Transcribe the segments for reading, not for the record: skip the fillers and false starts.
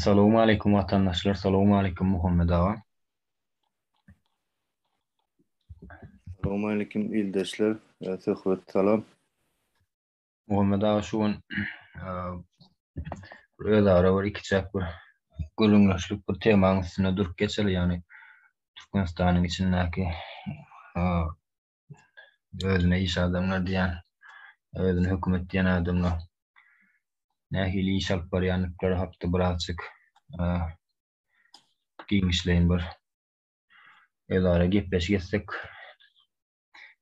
Salowmaleýkum watandaşlar, salowmaleýkum Muhammet aga. Salowmaleýkim ildeşler, söhbet salam. Muhammet aga şu gün özara bir ikiçäk bir gürrüňleşlik bir temaň üstünde durup geçeli, ýagny Türkmenistanyň içindäki özüne iş adamlar diýen, özüne hökümet diýen adamlar nähili iş alyp barýandyklary hakda birazjyk giňişleýin bir özara gepleşik etsek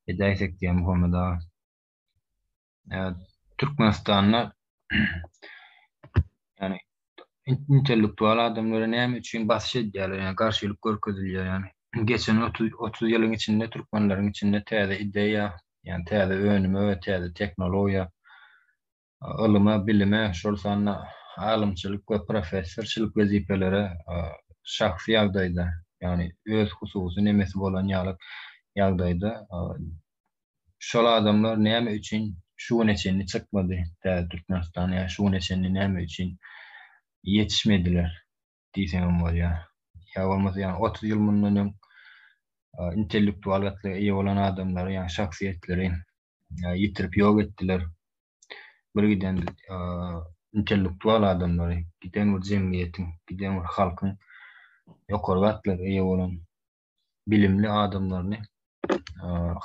edäýsek diýen Muhammet aga. Türkmenistanda ýani intellektual adamlara näme üçin basyş edýärler, ýani garşylyk görkezilýär, ýani geçen 30 30 ýylyň içinde türkmenleriň içinde täze ideýa, ýani täze önüme we täze tehnologiýa, ylyma, bilime, şol sanda alymçylyk we professorçylyk wezipelere şahsy ýagdaýda, ýani öz hususy nemesi bolan ýaly ýagdaýda Şol adamlar näme üçin şu güne çenli çykmady täze Türkmenistana ýa şu güne çenli näme üçin ýetişmediler diýseňem bolýar. Ýa bolmasa ýa 30 ýyl mundan öň intellektual gatlaga eýe bolan adamlary ýa şahsyýetleri ýitirip ýok etdiler. Bir giden intellektual adamlary, giden bir jemgyýetiň, giden bir halkyň ýokary gatlaga eýe bolan bilimli adamlaryny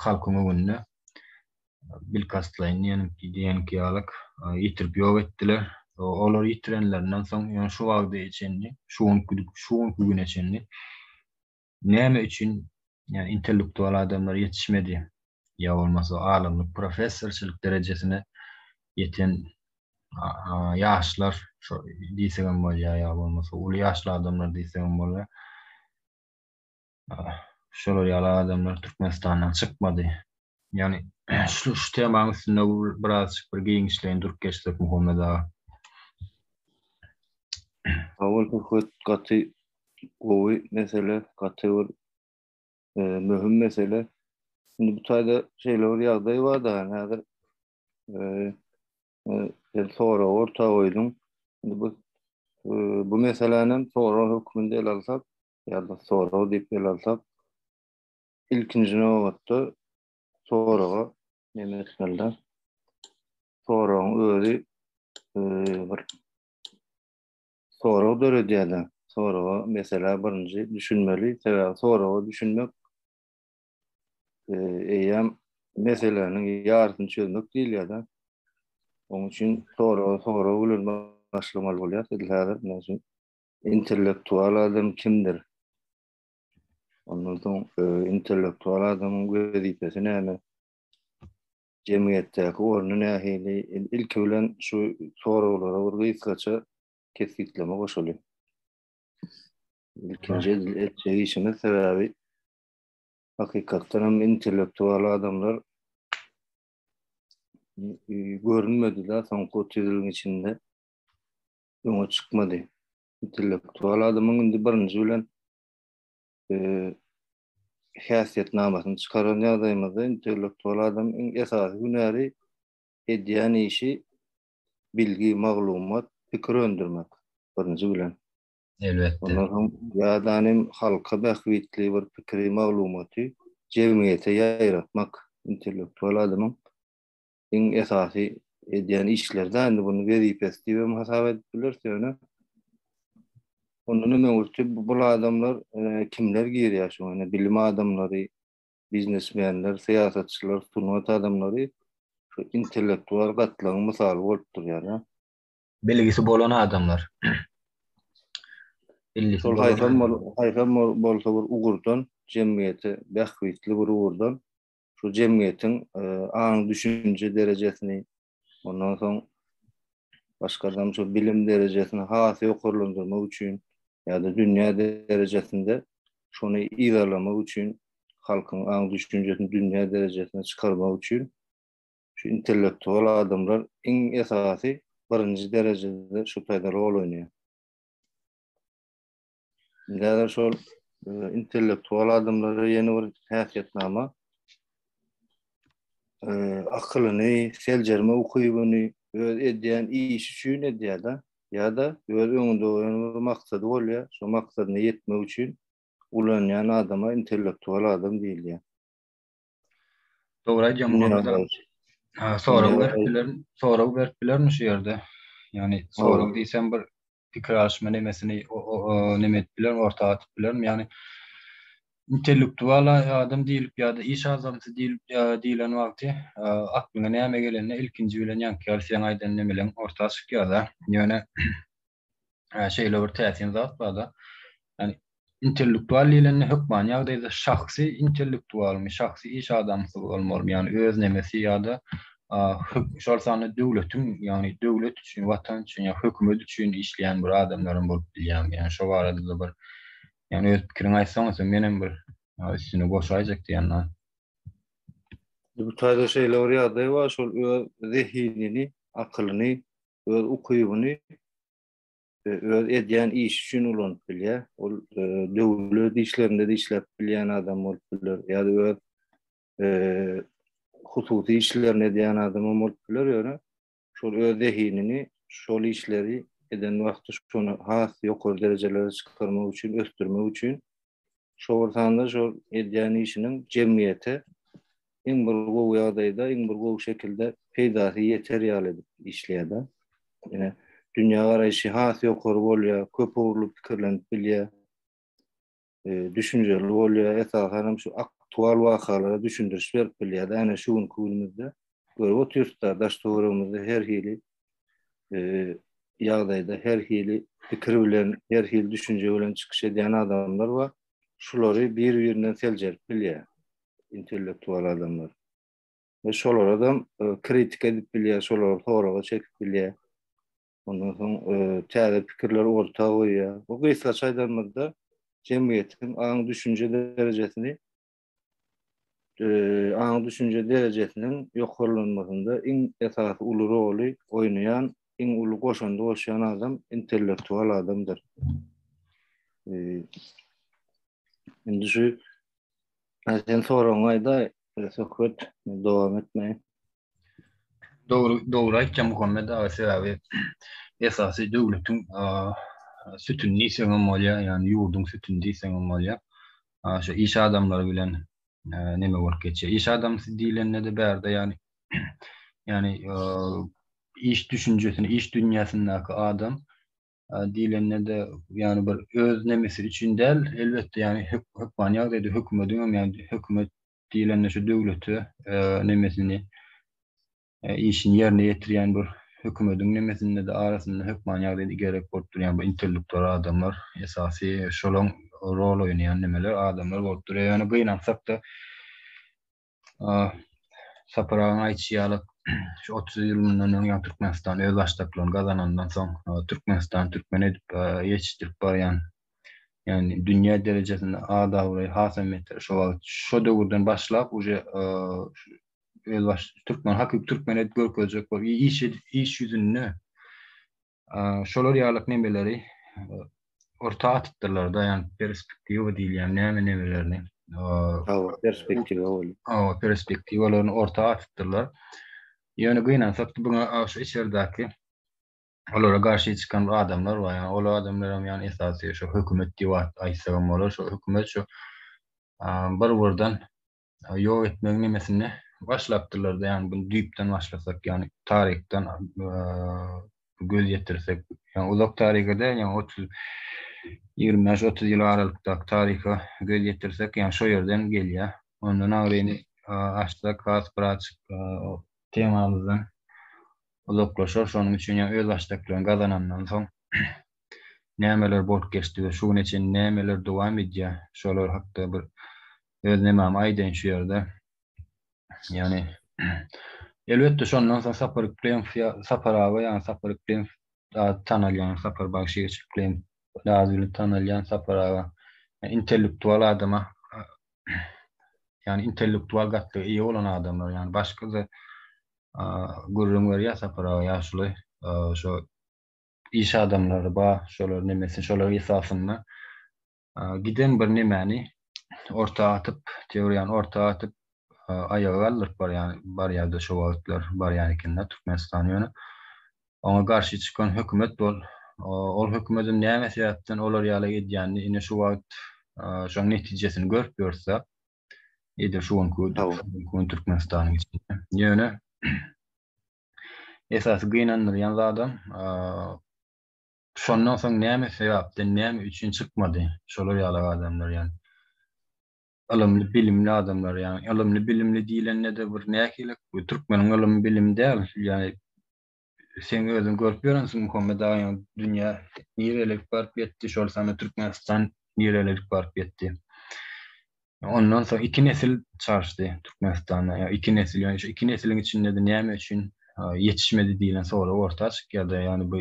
halkyň öňünde bilkastlaýyn diýen diýenki ýalyk ýitirip ýok etdiler. Olar ýitirenlerinden soň, ýöne şu wagta çenli, şu günki şu günki güne çenli näme üçin ýa intellektual adamlar ýetişmedi? Ýa bolmasa alymlyk, professorçylyk derejesine ýeten ýaşlar şo diýsegem bolýar, ýa bolmasa uly ýaşly adamlar diýsegem bolýar. Şolar ýaly adamlar Türkmenistandan çykmady. Ýagny şu şu temanyň üstünde birazjyk bir giňişleýin durup geçsek Muhammet aga. Sag bol Söhbet, gaty gowy mesele, gaty bir e, möhüm mesele. Indi bu taýda şeýle bir ýagdaý bar da, häzir e, Sen soragy orta goýduň. Indi bu bu meseläni hem sorag hökmünde ele alsak, ýa-da sorag diýip ele alsak, ilkinji nobatda soraga näme etmeli-de? Soragyň özi bir sorag döredýär-de. Soraga meselä birinji düşünmeli. Sebäbi soraga düşünmek eýýäm meseläniň ýarysyny çözmek diýilýär-de. Onuň üçin soraga sorag bilen başlamaly bolýar. Edil häzir näme üçin intellektual adam kimdir? Ondan soň e, intellektual adamyň wezipesi näme? Jemgyýetdäki orny nähili? Ilki bilen şu soraglara bir gysgaça kesgitleme goşaly. Ilkinji etjek işimiz sebäbi Hakykatdan hem intellektual adamlar görünmedi-de soňky 30 ýylyň içinde öňe çykmady. Intellektual adamyň indi birinji bilen e, häsiýetnamasyny çykaran ýagdaýymyzda intellektual adam iň esasy hünäri edýän işi bilgi, maglumat, pikir öndürmek birinji bilen. Elbetde. Ondan soň ýa-da halka bähbitli bir pikiri, maglumaty jemgyýete ýaýratmak intellektual adamyň iň esasy edýän işleri-dä. Indi muny wezipesi diýip hem hasap edip bileris, ýöne ondan hem öňürti bu adamlar e, kimler girýär şoňa? Ýöne bilim adamlary, biznesmenler, syýasatçylar, sungat adamlary şu intellektual gatlagyň mysaly bolup durýar. Bilgisi bolan adamlar. Bilgisi Şol haýsam bol, haýsam bolsa bir ugurdan jemgyýete bähbitli bir ugurdan şu jemgyýetiň e, aň düşünje derejesini ondan soň başgadan şu bilim derejesini has ýokarlandyrmak üçin ýa-da dünýä derejesinde şony yzarlamak üçin halkyň aň düşünjesini dünýä derejesine çykarmak üçin Şu intellektual adamlar iň esasy birinji derejede şu taýda rol oýnaýar. Indi häzir şol e, intellektual adamlara ýene bir häsiýetnama e, akylyny, seljerme ukybyny öz edýän işi üçin edýär-de. Ýa-da öz öňünde goýan bir maksady bolýar, şo maksadyna ýetmek üçin ulanýan adama intellektual adam diýilýär. Dogry aýdýaň Muhammet aga. Sorag berip bilerin, sorag berip bilerin şu ýerde. Ýagny sorag diýsem bir pikir alyşma nemesini neme edip bilerin, orta atyp bilerin. Ýagny intellektual adam diýlip ýa-da iş adamsy diýlip diýlen wagty aklyňa näme gelende ilkinji bilen ýaňky ýaly seň aýdan nemeleň orta çykýar-da. Ýöne şeýle bir täsin zat bar-da. Ýagny intellektual diýlende hökmany ýagdaýda şahsy intellektualmy, şahsy iş adamsy bolmalymy, ýagny öz nemesi ýa-da şol sanda döwletiň, ýagny döwlet üçin, watan üçin ýa hökümet üçin işleýän bir adamlaram bolup bilýärmi? Ýagny şo barada-da bir Ýagny öz pikiriňi aýtsaň soň menem bir üstüne goşaýjak diýen. Bu taýda şeýle bir ýagdaý bar, şol öz zehinini, akylyny, öz ukybyny e, öz edýän işi üçin ulanyp bilýär. Ol e, döwlet işlerinde de işläp bilýän adam bolup biler ýa-da öz e, hususy işlerini edýän adam hem bolup biler, ýöne şol öz zehinini şol işleri eden wagty şony has ýokary derejelere çykarmak üçin, ösdürmek üçin şol bir sanda şol edýän işiniň jemgyýete iň bir gowy ýagdaýda, iň bir gowy şekilde peýdasy ýeter ýaly edip işleýär-de. Ýöne dünýä garaýşy has ýokary bolýar, köp ugurly pikirlenip bilýär. düşünjeli bolýar. Esasan hem şu aktual wakalara düşündiriş berip bilýär. Ýani şu günki günümizde görüp otyrys-da, daş-töweregimizde her hili ýagdaýda her hili pikir bilen, her hili düşünje bilen çykyş edýän adamlar bar. Şulary bir-birinden seljerip bilýär intellektual adamlar. We şolara-da kritika edip bilýär, şolary soraga çekip bilýär. Ondan soň täze pikirleri orta goýýar. Bu gysgaça aýdanymyzda jemgyýetiň aň-düşünje derejesini aň-düşünje derejesiniň ýokarlanmasynda iň esasy uly roly oýnaýan, iň uly goşandy goşýan adam intellektual adamdyr. Indi şu sen soragyňy aýdaý, söhbet dowam etmeýin. Dogry, dogry aýtýaň Muhammet aga, sebäbi esasy döwletiň sütüni diýseňem bolýar, ýagny ýurduň sütüni diýseňem bolýar. Şu iş adamlary bilen neme bolup geçýär. Iş adamsy diýlende-de bärde ýagny ýagny iş düşünjesini, iş dünýäsindäki adam diýlende-de ýagny bir öz nemesi üçin däl, elbetde ýagny hökmany ýagdaýda hökümediň hem ýagny hökümet diýlende şu döwlete nemesini işini ýerine ýetirýän bir hökümediň nemesinde-de arasynda hökman ýagdaýda gerek bolup durýan bu intellektual adamlar esasy şolaň rol oýnaýan nemeler adamlar bolup durýar. Ýöne gynansak-da Sapar agaň aýdyşy ýaly şu 30 ýyl mundan öň ýa Türkmenistan özbaşdaklygyny gazanandan soň Türkmenistan türkmen edip ýetişdirip barýan Ýagny dünýä derejesinde ad-abraýy hasam beter. Şo wagt, şo döwürden başlap uje özbaş türkmen hakyky türkmen edip görkezjek bolup iş edip iş ýüzünde şolar ýalyk nemeleri orta atypdyrlar-da, ýagny perspektiwa diýilýän näme nemelerini. Hawa, perspektiwa bolýar. Hawa, perspektiwalaryny orta atypdyrlar. Ýöne gynansak buňa şu içerdäki olara garşy çykan adamlar bar. Ýagny ol adamlar hem ýagny esasy şu hökümet diýip aýtsagam bolar. Şu hökümet şu bir birden ýok etmegiň nemesini başlapdyrlar-da. Ýagny bunu düýpden başlasak, ýagny taryhdan göz ýetirsek, ýagny uzak taryha däl, ýagny 30 25-30 ýyl aralykdaky taryha göz ýetirsek, ýagny şo ýerden gelýär. Ondan agryny açsak has birazjyk temamyzdan uzaklaşar. Şonuň üçin ýa özbaşdaklygyny gazanandan soň nämeler bolup geçdi we şu güne çenli nämeler dowam edýär, şolar hakda bir öz nemami aýdaýyn şu ýerde. Ýagny elbetde şondan soň Sapar Yklimow ýa Sapar aga ýagny Sapar Yklimow ady tanalýan Sapar Bagşyýewiç Yklimow ady bilen tanalýan Sapar aga intellektual adama ýagny intellektual gatlaga eýe bolan adamlar ýagny başga-da gürrüň berýär Sapar aga ýaşuly şo iş adamlary bar şolar nemesi şolar esasynda giden bir nemäni orta atyp teoriýany orta atyp aýaga galdyryp barýan barýardy şo wagtlar barýan ekende Türkmenistan ýöne oňa garşy çykan hökümet bol. Ol hökümediň näme sebäpden olar ýaly edýänini ine şu wagt şoň netijesini görüp ýörüs-de. Edil şu günki gün Türkmenistanyň içinde. Ýöne esasy gynandyrýan zadam şondan soň näme sebäpden, näme üçin çykmady şolar ýaly adamlar ýani. Ylymly, bilimli adamlar ýani ylymly, bilimli diýlende-de bir nähili bu türkmeniň ylymy, bilimi däl. Ýani sen özüň görüp ýörensiň Muhammet aga ýani dünýä nirelik baryp ýetdi, şol sanda Türkmenistan nirelik baryp ýetdi. Ondan soň iki nesil çalyşdy Türkmenistanda. Ýa iki nesil, ýani şu iki nesiliň içinde-de näme üçin ýetişmedi diýlen sorag orta çykýar-da, ýani bu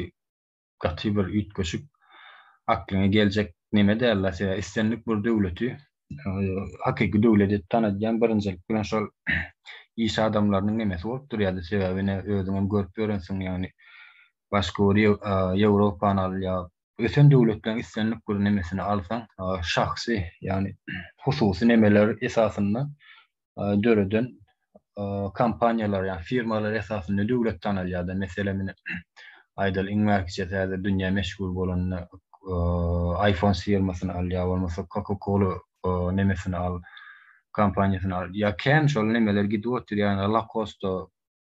gaty bir üýtgeşik aklyňa geljek neme däl-de, sebäbi islendik bir döwleti hakyky döwlet edip tanadýan birinjilik bilen şol iş adamlarynyň nemesi bolup durýardy. Sebäbi ine özüňem görüp ýörensiň, ýagny başga bir Ýewropany al ýa ösen döwletleriň islendik bir nemesini alsaň, şahsy, ýagny hususy nemeler esasynda döreden kompaniýalar, ýagny firmalar esasynda döwlet tanalýar-da. Meselem, ine, aýdaly, iň bärkijesi häzir dünýä meşhur bolan iPhone firmasyny al ýa bolmasa Coca-Cola nemesini al, kompaniýasyny al. Ýa kän şol nemeler gidip otyr, ýagny Lacoste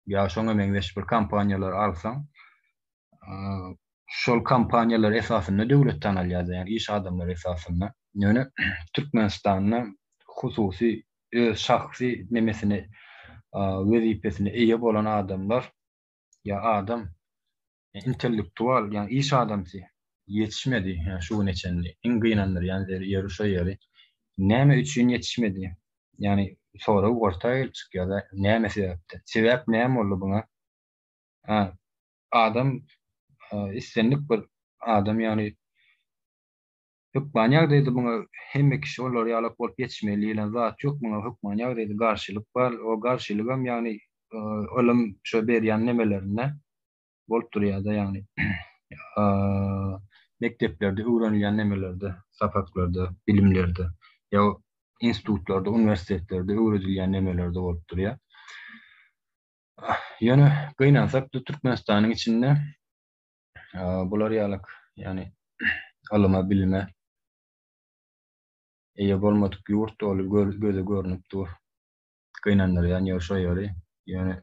ýa şoňa meňzeş bir kompaniýalary alsaň, şol kompaniýalar esasynda döwlet tanalýar, ýagny iş adamlary esasynda. Ýöne Türkmenistanda hususy öz şahsy nemesine wezipesine eýe bolan adamlar ýa adam intellektual ýagny iş adamsy ýetişmedi ýa şu güne çenli. Iň gynandyrýan ýeri şo ýeri. Näme üçin ýetişmedi? Ýagny sorag orta gelip çykýar-da, näme sebäpden? Sebäp näme boldy buňa? Ha, adam islendik bir adam ýagny hökman ýagdaýda buňa hemme kişi olar ýalak bolup ýetişmeli diýlen zat ýok. Muňa hökman ýagdaýda garşylyk bar. O garşylygam ýagny ylym şo berýän nemelerinde bolup durýar-da, ýagny mekdeplerde öwrenilýän nemelerde, sapaklarda, bilimlerde ýa institutlarda, uniwersitetlerde öwredilýän nemelerde bolup durýar. Ýöne gynansak-da Türkmenistanyň içinde bular ýalyk, ýagny ylyma, bilime eýe bolmadyk ýurt doly göze görnüp dur. Gynandyrýan ýeri şo ýeri. Ýöne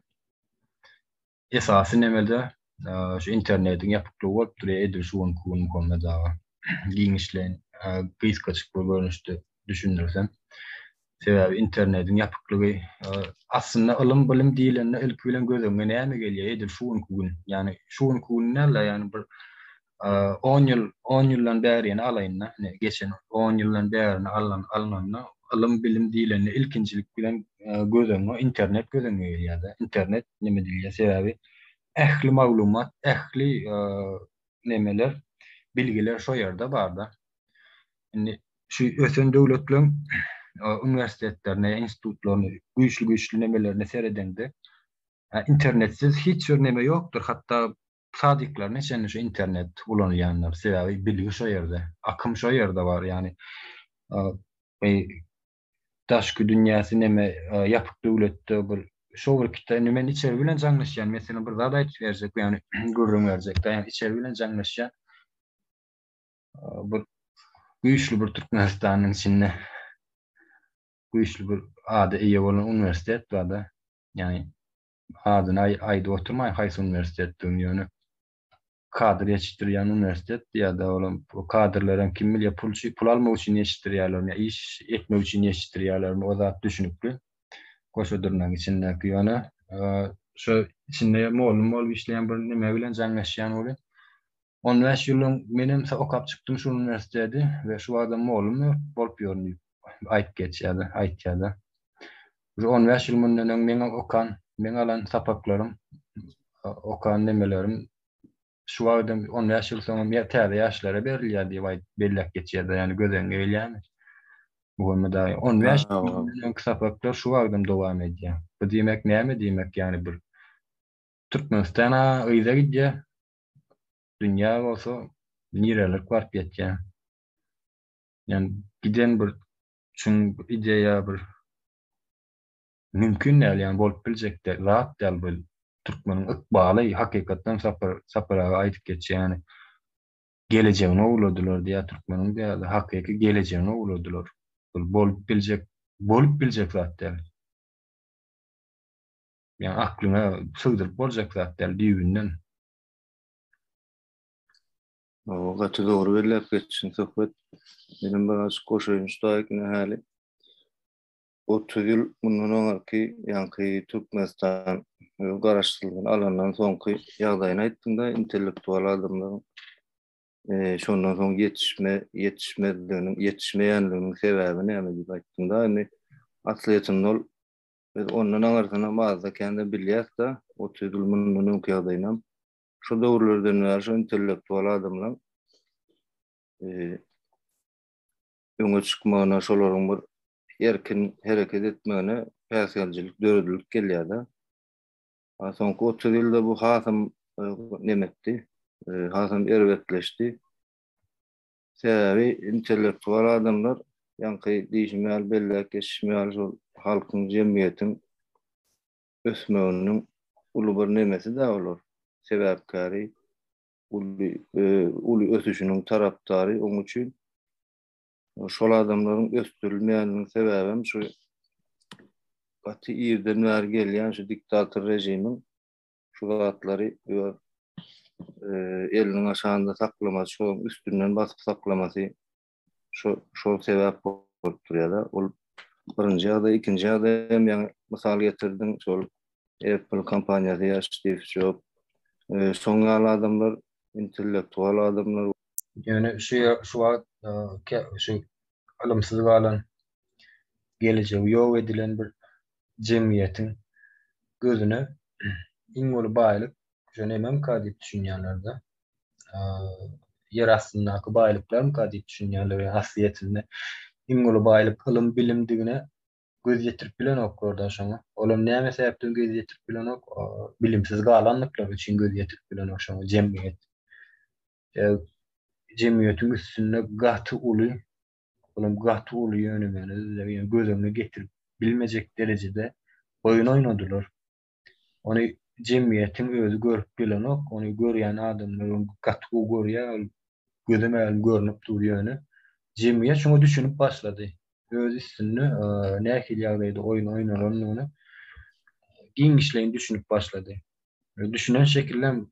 esasy nemede şu internetiň ýapyklygy bolup durýar edil şu günki gün Muhammet aga. Giňişleýin gysgaçyk bir görnüşde düşündirsem. Sebäbi internetiň ýapyklygy aslynda ylym bilim diýilende ilki bilen göz öňüňe näme gelýär edil şu günki gün. Ýagny şu günki gün däl-de ýagny bir on ýyl on ýyldan bärini alaýyn-da ine geçen on ýyldan bärini alnan alnanda ylym bilim diýilende ilkinjilik bilen göz öňüňe internet göz öňüňe gelýär-de. Internet neme diýilýär sebäbi ähli maglumat ähli nemeler bilgiler şo ýerde bar-da. Indi şu ösen döwletleriň uniwersitetlerine, institutlaryna, güýçli-güýçli nemelerine seredeňde, internetsiz hiç bir neme ýokdur. Hatda sadiklaryna çenli şu internet ulanylýandyr. Sebäbi bilgi şo ýerde, akym şo ýerde bar. Ýagny daşky dünýäsi neme ýapyk döwletde bir şo bir kita indi men içeri bilen jaňlaşýan. Meselem bir zat aýdyp berjek, ýagny gürrüň berjek. Ýagny içeri bilen jaňlaşýan. Bir güýçli bir Türkmenistanyň içinde güýçli bir ada eýe bolan uniwersitet bar-da. Ýagny adyny aýdyp oturmaýyn haýsy uniwersitetdigini ýöne kadr ýetişdirýän uniwersitet ýa-da olam kadrlaram kim bilýär pul pul almak üçin ýetişdirýärlermi ýa iş etmek üçin ýetişdirýärlermi o zat düşünikli. Goşa dyrnagyň içindäki ýöne şo içinde mugallym bolup işleýän bir neme bilen jaňlaşýan welin On bäş ýyl öň menem okap çykdym şu uniwersiteti we şu wagtam mugallym bolup ýörün diýip aýdyp geçýärdi, aýtýardy. Şu on bäş ýyl mundan öň meň okan, meň alan sapaklarym, okan nemelerim şu wagtam on bäş ýyl soňam täze ýaşlara berilýär diýip aýdyp belläp geçýärdi. Ýagny göz öňüňe gelýärmi? Muhammet aga, on bäş ýyl mundan öňki sapaklar şu wagtam dowam edýär. Bu diýmek näme diýmek? Ýagny bir Türkmenistan-a yza gidýär, Dünýä bolsa nirelik baryp ýetýär. Ýani giden bir çuň ideýa bir mümkin däl ýani bolup biljek de zat däl bu türkmeniň ykbaly hakykatdan Sapar Sapar aga aýdyp geçýär ýani. Gelejegini ogurladylar diýýär türkmeniň diýýär, hakyky gelejegini ogurladylar. Bul bolup biljek, bolup biljek zat däl. Ýa aklyňa sygdyryp boljak zat däl düýbünden. Hawa, gaty dogry belläp geçdiň Söhbet. Menem bir azajyk goşaýyn şu taýyk ine häli. 30 ýyl mundan öňürki ýaňky Türkmenistan öz garaşsyzlygyny alandan soňky ýagdaýyny aýtdyňda intellektual adamlaryň şondan soň ýetişme ýetişmezliginiň ýetişmeýänliginiň sebäbi näme diýip aýtdyňda indi aslyýetinde ol biz ondan aňyrsynam azda kände bilýäs-de 30 ýyl mundan öňki ýagdaýynam şo döwürlerden bäri şo intellektual adamlaryň öňe çykmagyna, şolaryň bir erkin hereket etmegine päsgelçilik döredilip gelýär-de. Soňky 30 ýylda bu hasam nemetdi, hasam erbetleşdi. Sebäbi intellektual adamlar, ýaňky diýşim ýaly, belläp geçişim ýaly şol halkyň, jemgyýetiň ösmeginiň uly bir nemesi-dä olar, sebäpkäri. uly uly ösüşiniň tarapdary oň üçin şol adamlaryň ösdürilmeýäniniň sebäbem şu gaty irden bäri gelýän şu diktator režimiň şu zatlary öz eliniň aşagynda saklamasy, şoň üstünden basyp saklamasy şo şol sebäp bolup durýar-da. Ol birinji ýagdaý, ikinji ýagdaý hem ýaňy mysal getirdiň, şol Apple kompaniýasy ýa Steve Jobs, şoň ýaly adamlar, intellektual adamlar. Ýöne şu şu wagt şu ylymsyz galan, gelejegi ýok edilen bir jemgyýetiň gözüne iň uly baýlyk şu nememka diýip düşünýärler-de. Ýer astyndaky baýlyklarmyka diýip düşünýärler. Aslyýetinde iň uly baýlyk ylym-bilimdigine göz ýetirip bilenoklar-da şoňa. Olam näme sebäpden göz ýetirip bilenok? Bilimsiz galandyklary üçin göz ýetirip bilenok şoňa jemgyýet. Jemgyýetiň üstünde gaty uly, olam gaty uly ýöne-möne göz öňüne getirip bilmejek derejede oýun oýnadylar. Ony jemgyýetiň özi görüp bilenok, ony görýän adamlar ony gaty gowy görýär, ol göze mälim görnüp dur ýöne jemgyýet şuňa düşünip başlady. Öz üstünde nähili ýagdaýda oýun oýnalandygyny giňişleýin düşünip başlady. Düşünen şekillem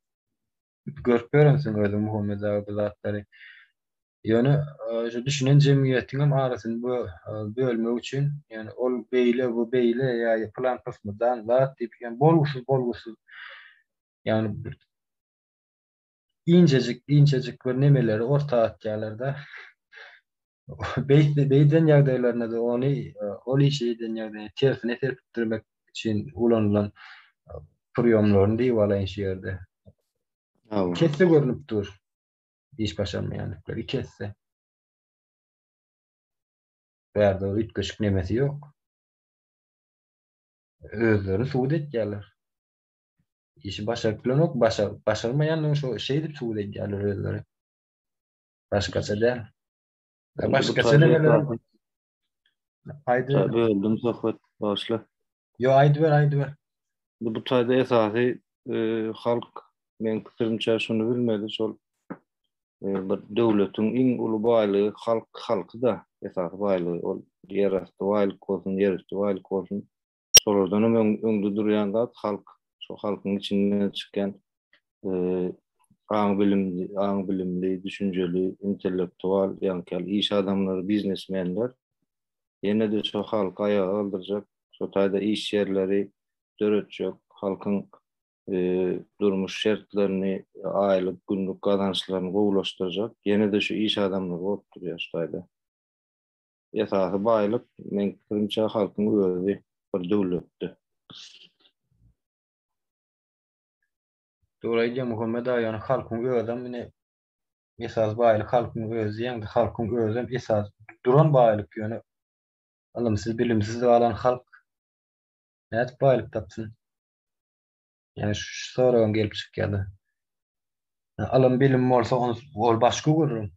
görüp ýörensiň özüň Muhammet aga bu zatlary. Ýöne şu düşünen jemgyýetiň hem arasyny bölmek üçin, ýagny ol beýle, bu beýle ýa pylan kysmydan zat diýip, ýagny bolgusyz bolgusyz ýagny bir injejik inçejik bir nemeleri orta atýarlar-da. Beýtde beýden ýagdaýlarynda-da ony ol işi eden ýagdaýyny tersine serpikdirmek üçin ulanylan priýomlaryny diýip alaýyn şu ýerde. Kesse görnüp dur. Iş başarmaýandyklary iki esse. Bärde üýtgeşik nemesi ýok. Özlerini subut etýärler. Işi başaryp bilenok, başar, başarmaýandygyny şo şeýdip subut edýärler özleri. Başgaça däl. Başgaça nemeler Aýdy. Böldüm söhbet, bagyşla. Ýo, aýdyber, aýdyber. Bu taýda esasy e, halk meň pikirimçe şuny bilmeli, şol e, bir döwletiň iň uly baýlygy halk halky-da esasy baýlygy. Ol ýerasty baýlyk bolsun, ýerüsti baýlyk bolsun. Şolardan hem öň, öňde durýan zat halk. Şo halkyň içinden çykýan e, aň bilimli, aň bilimli, düşünjeli, intellektual, ýaňky iş adamlary, biznesmenler Ýene-de şo halky aýaga galdyrjak, şo taýda iş ýerleri döretjek, halkyň durmuş şertlerini, aýlyk, günlük gazançlaryny gowulaşdyrjak ýene-de şu iş adamlary bolup durýar şu taýda. Esasy baýlyk, meň pikirimçe, halkyň özi bir döwletde. Dogry aýdýaň Muhammet aga, ýöne halkyň özem ine Esasy baýlyk halkyň özi diýeňde halkyň özem esasy duran baýlyk ýöne ylymsyz bilimsiz galan halk nädip baýlyk tapsyn? Ýani şu soragam gelip çykýada. Ylym bilim bolsa ol başga gürrüň.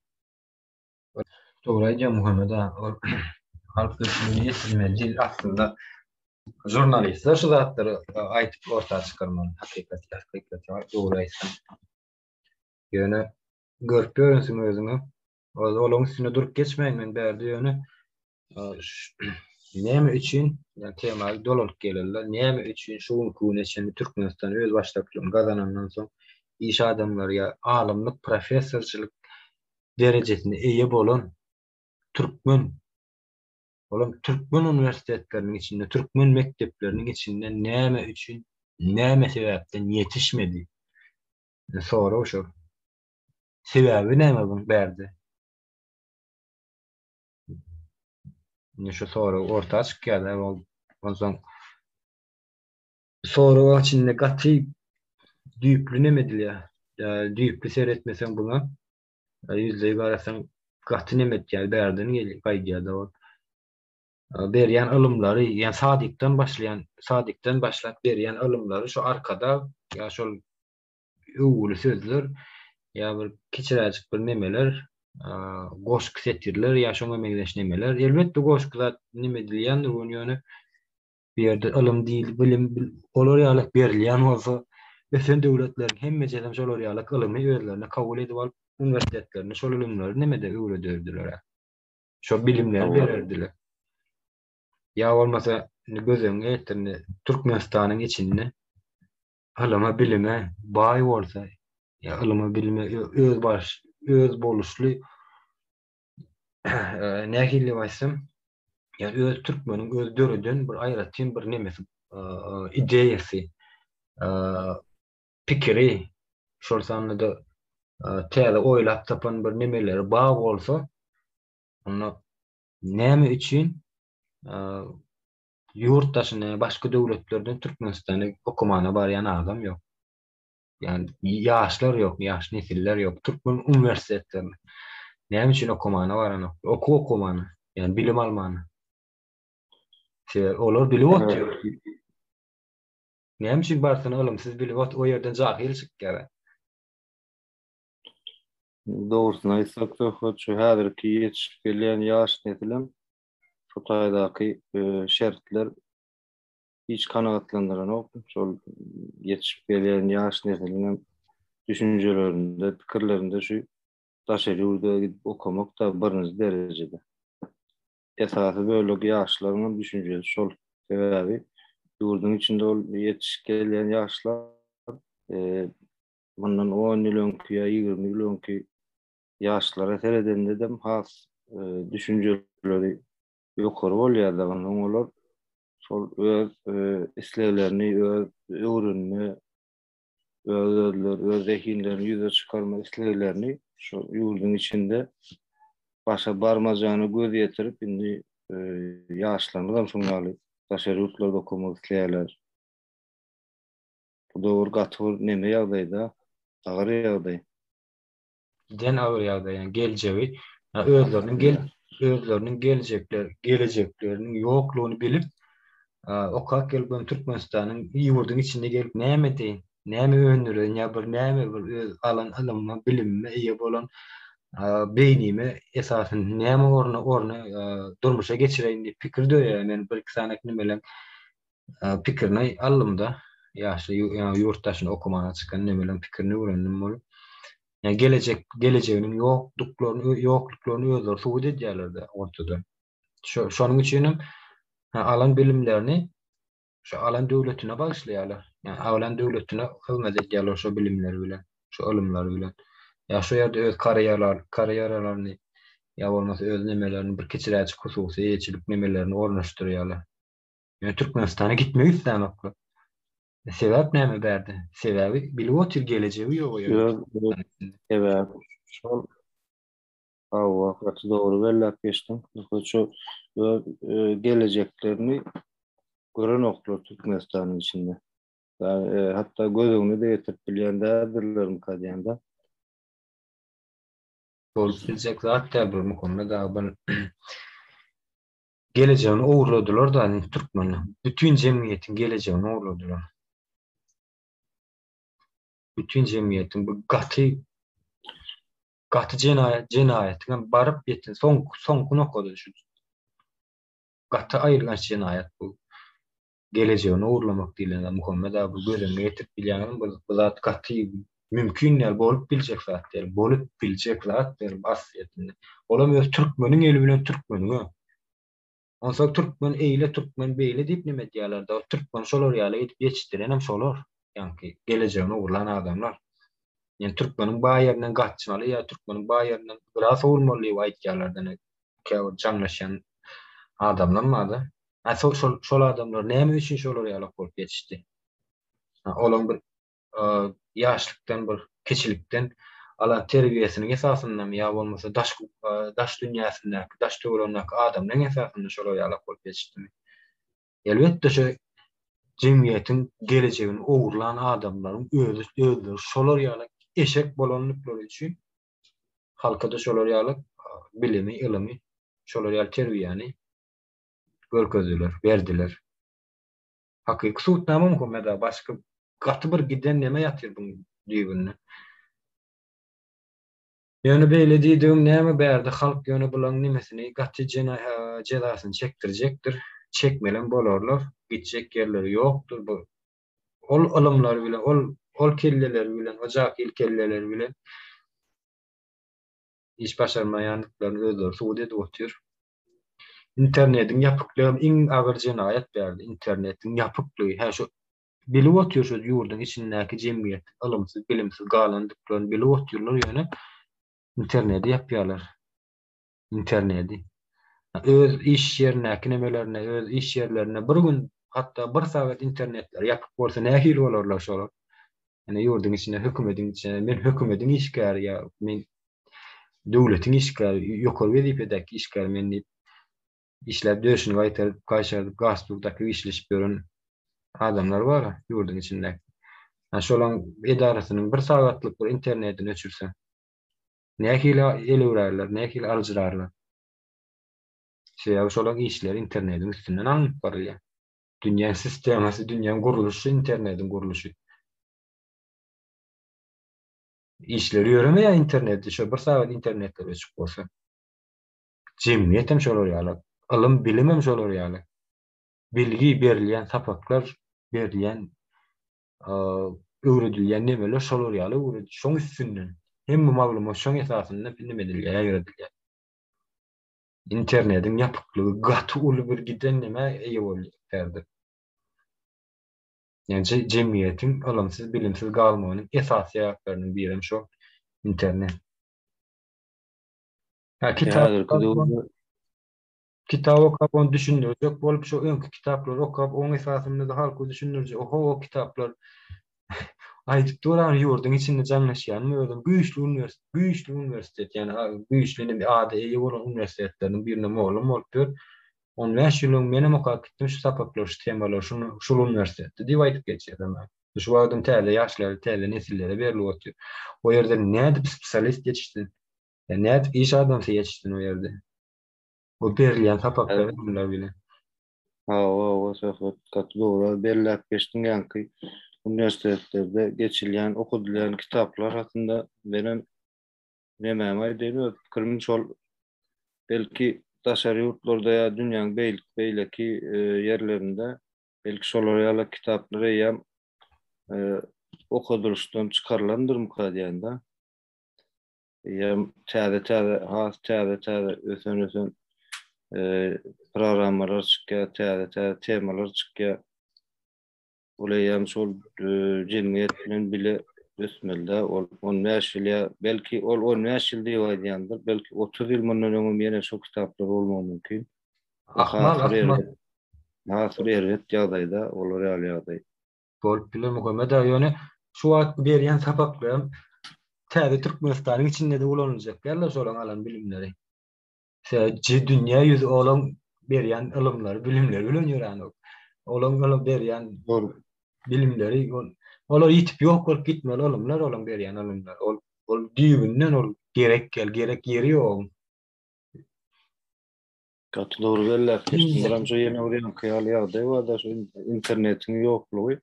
Dogry aýdýaň Muhammet aga ol halk köpçüligine ýetirilmeli dil aslynda žurnalistler şu zatlary aýdyp orta çykarmaly hakykaty hakykaty dogry aýtsaň. Ýöne. Görüp ýörensiň özüňe. Olaryň üstünde durup geçmäýin men bärde ýöne näme üçin ýa tema dolanyp geleli näme üçin şu günki güne çenli Türkmenistan öz başdaklygyny gazanandan soň iş adamlary ýa alymlyk professorçylyk derejesine eýe bolan türkmen olam türkmen uniwersitetleriniň içinde türkmen mekdepleriniň içinde näme üçin näme sebäpden ýetişmedi sorag şol. Sebäbi näme buň bärde? Indi şu sorag orta çykýar-da, ol onsoň soragyň içinde gaty düýpli neme edilýär. Düýpli seretmeseň buňa, ýüzleý garasaň gaty neme etýär, bärden gelýär, gaýdýar-da ol. Berýän ylymlary, ýa sadikden başlaýan, sadikden başlap berýän ylymlary şu arkada ýa şol öwgüli sözler ýa bir kiçiräjik bir nemeler, goşgy setirler ýa şoňa meňzeş nemeler. Elbetde goşgy zat neme edilýändir ony ýöne bu ýerde ylym diýil, bilim olar ýaly berilýän bolsa, ösen döwletleriň hemmejesem şolar ýaly ylymy özlerine kabul edip alyp, uniwersitetlerinde şol ylymlary nemede öwrederdiler. Şo bilimleri bererdiler. Ýa bolmasa indi göz öňüňe getir indi Türkmenistanyň içinde ylyma bilime baý bolsa, ýa ylyma bilime öz baş öz boluşly nähili diýip aýtsam, ýa öz türkmeniň öz döreden bir aýratyn bir nemesi, ideýasy, pikiri, şol sanda-da täze oýlap tapan bir nemeleri bar bolsa, onda näme üçin Ýurt daşynda, ýa başga döwletlerden Türkmenistana okamana barýan adam ýok. Ýani ýaşlar ýok, ýaş nesiller ýok. Türkmen uniwersitetlerine näme üçin okamana baranok? Okuw okamana, ýani bilim almana. Sebäbi olar bilip otyr. Näme üçin barsyn ylymsyz bilip ot, o ýerden jahyl çykýar. Dogrusyny aýtsak, söhbet şu häzirki ýetişip gelýän ýaş nesilem Şu taýdaky şertler hiç kanagatlandyranok. Şol ýetişip gelýän ýaş nesliň hem düşünjelerinde, pikirlerinde şu daşary ýurda gidip okamak da birinji derejede. Esasy bölek ýaşlaryň hem düşünjesi şol. Sebäbi ýurduň içinde ol ýetişip gelýän ýaşlar mundan on ýyl öňki ýa 20 ýyl öňki ýaşlara seredende-dem has düşünjeleri ýokary bolýar-da, onsoň olar şol öz isleglerini, öz öwrenme, öz-özleri, öz zehinlerini ýüze çykarma isleglerini şol ýurduň içinde başa barmajagyna göz ýetirip, indi ýaşlarymyzam şoň ýaly daşary ýurtlarda okamak isleýärler. Bu döwür gaty bir neme ýagdaýda, agyr ýagdaý. Giden agyr ýagdaý, ýagny geljegi, özleriniň gel özleriniň geljekler, gelejekleriniň ýoklugyny bilip, okap gelip hem Türkmenistanyň ýurduň içinde gelip näme edeýin, näme öndüreýin ýa bir näme bir öz alan ylymyma, bilimime eýe bolan beýnime esasyny näme orna orna durmuşa geçireýin diýip pikir döreýär. Men bir-iki sany nimeleň pikirini aldym-da, ýaşly ýurt daşyna okamana çykan nemeleň pikirini öwrendim bolup. Ýa gelejek gelejeginiň ýokduklaryny ýokluklaryny özleri subut edýärler-de ortada. Şo şonuň üçin hem alan bilimlerini şu alan döwletine bagyşlaýarlar. Ýa alan döwletine hyzmat edýärler şo bilimleri bilen, şo ylymlary bilen. Ýa şo ýerde öz karýeralar karýeralaryny ýa bolmasa öz nemelerini bir kiçiräjik hususy eýeçilik nemelerini ornaşdyrýarlar. Ýöne Türkmenistana gitmek islämoklar. Sebäp näme bärde? Sebäbi bilip otyr gelejegi ýok o ýerde. Sebäbi şol Hawa, gaty dogry belläp geçdiň. Şu öz gelejeklerini görenoklar Türkmenistanyň içinde. Hatda göz öňüne-de getirip bilýän däldirlermika diýende. Bolup biljek zat däl bu Muhammet aga. Gelejegini ogurladylar-da türkmeniň. Bütin jemgyýetiň gelejegini ogurladylar. Bütin jemgyýetiň bu gaty gaty jenaýat jenaýatyň hem baryp ýeten soňky soňky nokady şu. Gaty aýylganç jenaýat bu. Gelejegini ogurlamak diýlen zat Muhammet aga bu göz öňüne getirip bilýäňizmi bu bu zat gaty. Mümkin däl, bolup biljek zat däl, bolup biljek zat däl bu aslyýetinde. Olam öz türkmeniň eli bilen türkmeniňe. Onsoň türkmen eýle, türkmen beýle diýip neme edýärler-de, o türkmeni şolar ýaly edip ýetişdirenem şolar, ýaňky gelejegini ogurlan adamlar. Ýani türkmeniň baý ýerinden gaçmaly ýa türkmeniň baý ýerinden gyra sowulmaly diýip aýtýarlar-da ine käbir jaňlaşýan adamlam bar-da. A şol şol adamlar näme üçin şolar ýalak bolup ýetişdi? Olaň bir ýaşlykdan bir kiçilikden alan terbiýesiniň esasyndamy ýa bolmasa daşky daş dünýäsindäki, daş töweregindäki adamlaryň esasynda şolar ýalak bolup ýetişdimi? Elbetde şu jemgyýetiň gelejegini ogurlan adamlaryň özi özleri şolar ýaly eşek bolandyklary üçin halka-da şolar ýaly bilimi, ylymy, şolar ýaly terbiýäni görkezdiler, berdiler. Hakyky subutnama Muhammet aga başga gaty bir giden neme ýatyr buň düýbünde. Ýöne beýle diýdigim näme bärde halk ýöne bulaň nemesini gaty jezasyny çekdirjekdir. Çekmelem bolarlar. Gitjek ýerleri ýokdur bu. Ol ylymlary bilen ol ol kelleleri bilen o jahyl kelleleri bilen iş başarmaýandyklaryny özleri subut edip otyr. Internediň ýapyklygy hem iň agyr jenaýat bärde. Internetiň ýapyklygy. Hä şu bilip otyr şu ýurduň içindäki jemgyýet ylymsyz, bilimsiz galandyklaryny bilip otyrlar ýöne internedi ýapýarlar. Internedi. Öz iş ýerindäki nemelerine, öz iş ýerlerinde bir gün hatda bir sagat internetleri ýapyk bolsa nähili bolarlar şolar? Ýöne ýurduň içinde hökümediň içinde men hökümediň işgäri ýa men döwletiň işgäri, ýokary wezipedäki işgär men diýip işläp döşüni gaýtaryp, gaýşardyp, galstuk dakyp işleşip ýören adamlar bar ýurduň içindäki. Ha şolaň edarasynyň bir sagatlyk bir internetini öçürse nähili elewrärler, nähili aljyrarlar. Sebäbi şolaň işleri internetiň üstünden alnyp barylýar. Dünýäň sistemasy, dünýäň gurluşy internetiň gurluşy. Işleri ýöremeýär internetde, şo bir sagat internetler öçük bolsa. Jemgyýet hem şolar ýaly, ylym, bilim hem şolar ýaly. Bilgi berilýän sapaklar, berilýän öwredilýän nemeler şolar ýaly öwredilýär. Şoň üstünden hemme maglumat şoň esasynda neme edilýär, ýaýradylýar. Internetiň ýapyklygy gaty uly bir giden nämä eýe bolýar bärde. Ýagny jemgyýetiň ylymsyz, bilimsiz galmagynyň esasy sebäpleriniň birem şol internet. Ha kitap kitap okap ony düşündirjek bolup şo öňki kitaplary okap oň esasynda-da halka düşündirjek oho o kitaplar Aýdyp dur a ýurduň içinde jaňlaşýanmy özem güýçli uniwersitet güýçli uniwersitet ýani güýçli indi ada eýe bolan uniwersitetleriniň birinde mugallym bolup ýör. 15 ýyl öň menem okap gitdim şu sapaklary şu temalary şuny şul uniwersitetde diýip aýdyp geçýär maňa. Şu wagtam täze ýaşlara täze nesillere berlip otyr. O ýerde nädip spesialist ýetişsin? Ýa nädip iş adamsy ýetişsin o ýerde? O berilýän sapaklar bilimler bilen. Hawa, hawa, Söhbet, gaty dogry belläp geçdiň ýaňky uniwersitetlerde geçilýän, okadylýan kitaplar hakynda menem nemämi aýdaýyn, öz pikirim şol belki daşary ýurtlarda ýa dünýäň beýleki ýerlerinde belki şolar ýaly kitaplar eýýäm okadylyşdan çykarylandyrmyka diýýän-de. Eýýäm täze-täze, has täze-täze ösen-ösen programmalar çykýar, täze-täze temalar çykýar. Ol eýýäm şol jemgyýet bilen bile ösmeli-dä. Ol 15 ýyl ýa belki ol 15 ýyl diýip aýdýandyr, belki 30 ýyl mundan öňem ýene şo kitaplar bolmagy mümkin. Ahmal, ahmal. Has bir erbet ýagdaýda olar ýaly ýagdaý. Bolup biler Muhammet aga ýöne şu wagt berýän sapaklaram täze Türkmenistanyň içinde-de ulanyljak däldir şolaň alan bilimleri. Sebäbi dünýä ýüzi olaň berýän ylymlary, bilimleri bilen ýöränok. Olaň ylym berýän bilimleri olar ýitip ýok bolup gitmeli ylymlar olaň berýän ylymlary. Ol ol düýbünden ol gerek gel, gerek ýeri ýok. Gaty dogry belläp geçdiň. Biram şu ýene bir ýaňky ýaly ýagdaý bar-da, şu internetiň ýoklugy.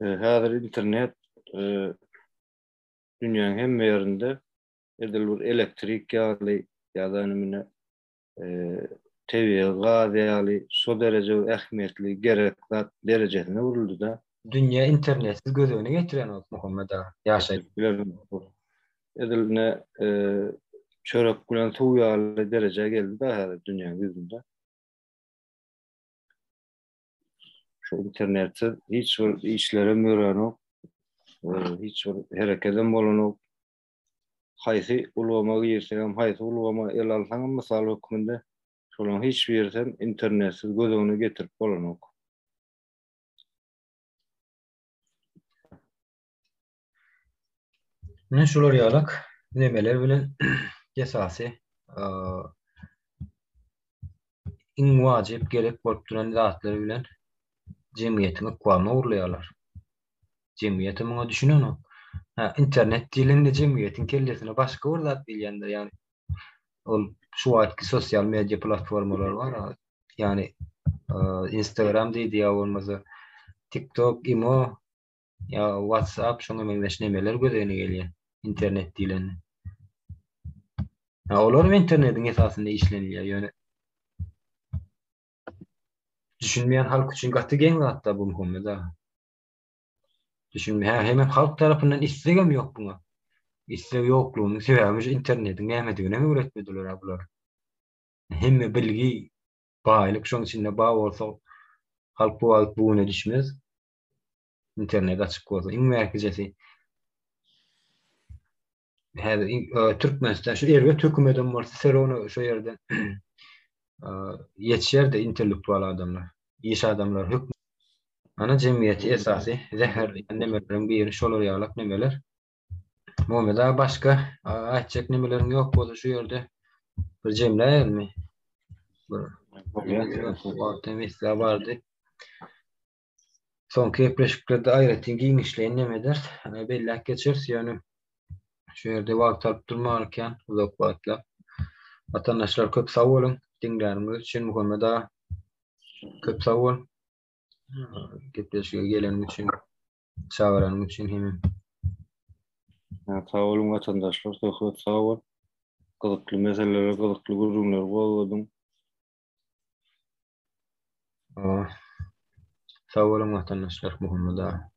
Häzir internet dünýäň hemme ýerinde edil bir elektrik ýaly ýa-da ine tebigy gaz ýaly şo dereje bir ähmiýetli gerek zat derejesine öwrüldi-de. Dünýä internetsiz göz öňüne getirenok Muhammet aga. Ýaşaýyş. Edil ne çörek bilen suw ýaly derejä geldi-de häzir dünýäň ýüzünde. Şu internetsiz hiç bir işlerem ýörenok, hiç bir herekedem bolanok. Haýsy ulgama girseňem, haýsy ulgama el alsaňam mysal hökmünde şolaryň hiç birisem internetsiz göz öňüne getirip bolanok. Ine şular ýalak nemeler bilen esasy iň wajyp gerek bolup duran zatlar bilen jemgyýetiň ykbalyny ogurlaýarlar. Jemgyýet muňa düşünenok. Ha, internet diýlende jemgyýetiň kellesine başga bir zat gelýändir, ýagny ol şu wagtky sosial media platformalary bar, ýagny Instagram diýdi ýa bolmasa TikTok, Imo Ýa WhatsApp şoňa meňzeş nemeler göz öňüne gelýär internet diýlende. Ha olar hem internetiň esasynda işlenilýär ýöne düşünmeýän halk üçin gaty geň zatda bu Muhammet aga. Düşünme, hä, hemem halk tarapyndan islegem ýok buňa. Isleg ýoklugynyň sebäbi şu internetiň nämedigini hem öwretmediler ha bular. Hemme bilgi, baýlyk şoň içinde bar bolsa halk bu wagt bu güne düşmez. Internet açyk bolsa iň bärkijesi. Häzir e, Türkmenistan şu erbet hökümetem bolsa serona şo ýerde e, ýetişer-de intellektual adamlar, iş adamlar hök Ana jemgyýeti esasy zäherleýän nemeleriň biri şolar ýalak nemeler. Muhammet aga başga aýtjak nemeleriň ýok bolsa şu ýerde bir jemläýelmi? Bir wagt hem isle bardy. Soňky gepleşiklerde aýratyn giňişleýin neme ederis, belläp geçeris, ýöne şu ýerde wagt alyp durmaly kän uzak wagtlap. Watandaşlar köp sag boluň diňläniňiz üçin Muhammet aga köp sag bol. Gepleşige geleniň üçin, çagyranyň üçin hem. Sag boluň watandaşlar, söhbet sag bol. Gyzykly meseleler, gyzykly gürrüňler gozgadyň. Sag boluň watandaşlar Muhammet aga.